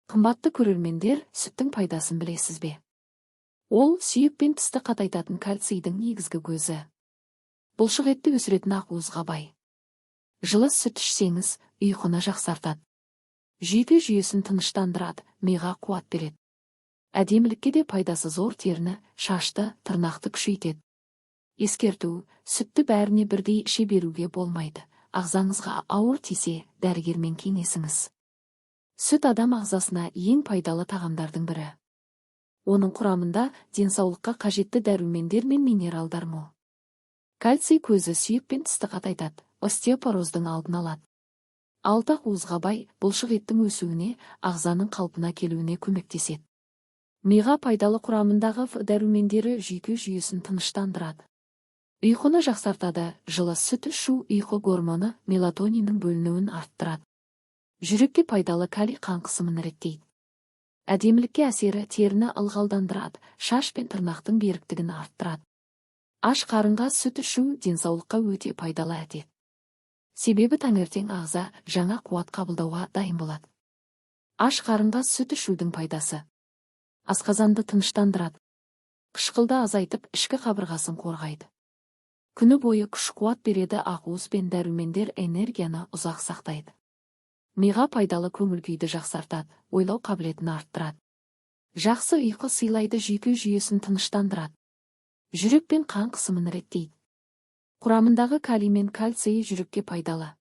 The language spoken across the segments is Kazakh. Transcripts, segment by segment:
Қымбатты көрермендер, сүттің пайдасын білесіз бе? Ол сүйек пен тісті қатайтатын кальцийдің негізгі көзі. Бұлшық етті өсіретін ақуызға бай. Жылы сүт ішсеңіз, ұйқыны жақсартады. Жүйке жүйесін тыныштандырады, миға қуат береді. Әдемілікке де пайдасы зор: теріні, шашты, тырнақты күшейтеді. Ескерту: сүтті бәріне бірдей іше беруге болмайды. Ағзаңызға ауыр тисе, дәрігермен кеңесіңіз. Сүт – адам ағзасына ең пайдалы тағамдардың бірі. Оның құрамында денсаулыққа қажетті дәрумендер мен минералдар мол. Кальций көзі сүйек пен тісті қатайтады, остеопороздың алдын алады. Алты ақуызға бай, бұлшық еттің өсуіне, ағзаның қалпына келуіне көмектеседі. Миға пайдалы: құрамындағы В дәрумендері жүйке жүйесін тыныштандырады. Ұйқыны жақсартады. Жылы сүт ішу ұйқы гормоны мелатониннің бөлінуін арттырады. Жүрекке пайдалы: калий қан қысымын реттейді. Әдемілікке әсері: теріні ылғалдандырады, шаш пен тырнақтың беріктігін арттырады. Аш қарынға сүт ішу – денсаулыққа өте пайдалы әдет. Себебі таңертең ағза жаңа қуат қабылдауға дайын болады. Аш қарынға сүт ішудің пайдасы: асқазанды тыныштандырады, қышқылды азайтып, ішкі қабырғасын қорғайды. Күні бойы күш қуат береді: ақуыз бен дәрумендер энергияны ұзақ сақтайды. Миға пайдалы: көңіл күйді жақсартады, ойлау қабілетін арттырады. Жақсы ұйқы сыйлайды, жүйке жүйесін тыныштандырады. Жүрек пен қан қысымын реттейді. Құрамындағы калий мен кальций жүрекке пайдалы.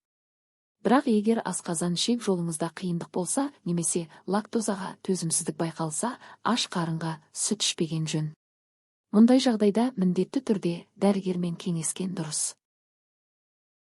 Бірақ егер асқазан, ішек жолыңызда қиындық болса немесе лактозаға төзімсіздік байқалса, аш қарынға сүт ішпеген жөн. Мұндай жағдайда міндетті түрде дәрігермен кеңескен дұрыс.